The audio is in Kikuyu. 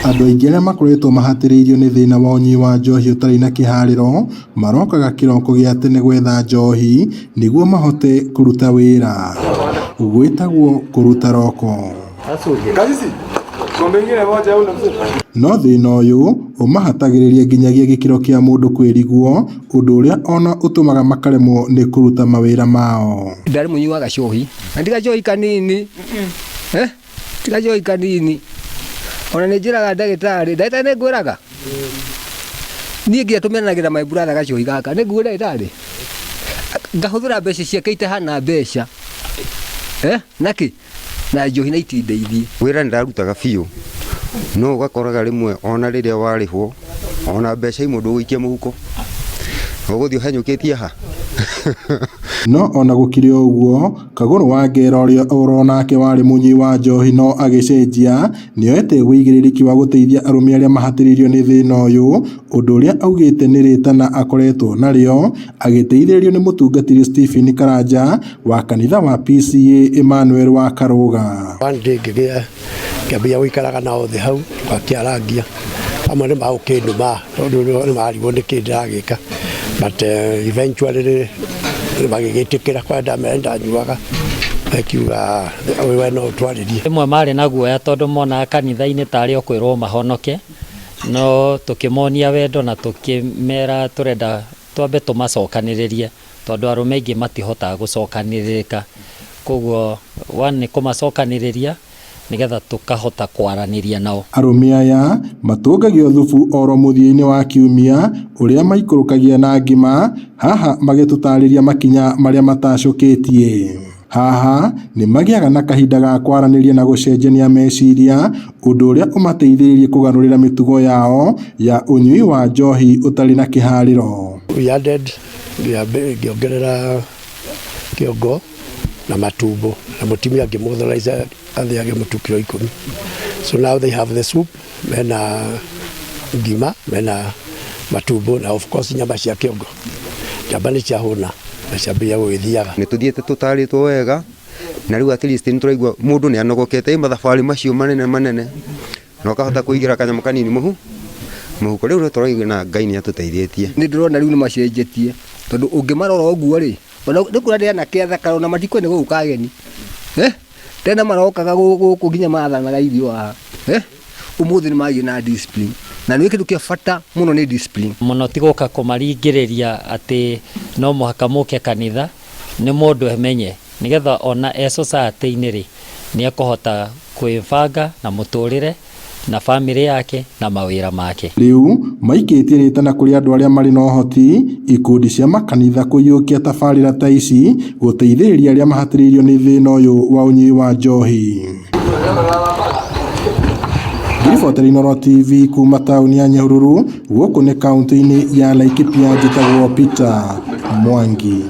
Andũ aingĩ arĩa makoretwo mahatĩrĩirio nĩ thĩna wa ũnyui wa njohi ũtarĩ na kĩharĩro marokaga kĩroko gĩa tene gwetha njohi nĩguo mahote kũruta wĩra. Gwĩtagwo kũruta roko. No thĩna ũyũ ũmahatagĩrĩria nginyagia gĩkĩro kĩa mũndũ kwĩrigwo, ũndũ ũrĩa ona ũtũmaga makaremwo nĩ kũruta mawĩra mao. Ndarĩ mũnyui wa gacohi na ti gacohi kanini, eh? Ti gacohi kanini. Ona nĩ njĩraga ndagĩtarĩ, ndagĩtarĩ nĩ ngwĩraga niĩ nginya tũmenanagĩra my brother gacohi gaka, nĩ nguo ndagĩtarĩ ngahũthĩra mbeca ciake itahana mbeca, eh? Nakĩ na njohi na itindeithie. Wĩra nĩ ndarutaga biũ no ũgakoraga rĩmwe ona rĩrĩa warĩhwo ona mbeca imwe ndũgũikia mũhuko, ũgũthiĩ ũhenyũkĩtie ha. No ona gũkĩrĩ o ũguo, Kagũrũ wa Ngera ũrĩa oro nake warĩ mũnyui wa njohi no agĩcenjia, nĩoete ũigĩrĩrĩki wa gũteithia arũme arĩa mahatĩrĩirio nĩ thĩna ũyũ, ũndũ ũrĩa augĩte nĩ rĩtana akoretwo narĩo agĩteithĩrĩrio nĩ mũtungatĩri Stephen Karanja wa kanitha wa PCEA Emmanuel wa Karũga. One day ngĩgĩa ngĩambia gũikaraga nao thĩ hau tũgakĩarangia amwe nĩ magũkĩndũma tondũ nĩ marigwo nĩkĩ ndĩragĩka but eventually magĩgĩtĩkĩra kwa ndamera ndanyuaga makiuga we no ũtwarĩrie. Rĩmwe marĩ na guoya tondũ monaga kanitha-inĩ tarĩ o kwĩrwo mahonoke, no tũkĩmonia wendo na tũkĩmera tũrenda twambe tũmacokanĩrĩrie tondũ arũme aingĩ matihotaga gũcokanĩrĩrĩka. Koguo one nĩ kũmacokanĩrĩria nĩgetha tũkahota kwaranĩria nao. Arũme aya matũngagio thubu oro mũthia-inĩ wa kiumia ũrĩa maikũrũkagia na ngima, haha magĩtũtarĩria makinya marĩa matacũkĩtie. Haha nĩ magĩaga na kahinda ga kwaranĩria na gũcenjania meciria, ũndũ ũrĩa ũmateithĩrĩirie kũgarũrĩra mĩtugo yao ya ũnyui wa njohi ũtarĩ na kĩharĩro. We added ngĩongerera kĩongo na matumbo na mũtumia ngĩmũauthorize athĩage mũtu kiro 10. So now they have the soup, mena ngima, mena matumbo na of course nyama cia kĩongo. Njamba nĩ ciahũna na ciambĩrĩria gũgĩthiaga. Nĩ tũthiĩte tũtarĩtwo wega na rĩu at least nĩ tũraigua mũndũ nĩ anogokete ĩ mathabarĩ macio manene manene na ũkahota kũigĩra kanyamũ kanini mũhuko rĩu nĩ tũraigua na Ngai nĩ atũteithĩtie. Nĩ ndĩrona rĩu nĩ macenjetie tondũ ũngĩmarora ũguo rĩ, ona nĩ kuona ndĩ anake athaka ona matikwenda gũka ageni, eh? Tene marokaga gũkũ nginya mathanaga irio haha, eh? Ũmũthĩ nĩ magĩire na discipline na nĩ kĩndũ kĩa bata mũno nĩ discipline. Mũno ti gũka kũmaringĩrĩria atĩ no mũhaka mũke kanitha, nĩ mũndũ emenye nĩgetha ona e society-inĩ rĩ nĩ ekũhota kwĩbanga na mũtũrĩre na famĩlĩ yake na mawĩra make. Rĩu maikĩtie rĩtana kũrĩ andũ arĩa marĩ na ũhoti, ikundi cia makanitha kũiyũkia tabarĩra ta ici gũteithĩrĩria arĩa mahatĩrĩirio nĩ thĩna ũyũ wa ũnyui wa njohi. Ngiribotera Inooro TV kuma taũni ya Nyahururu, gũkũ nĩ kaũntĩ-inĩ ya Laikipia, njĩtagwo Peter Mwangi.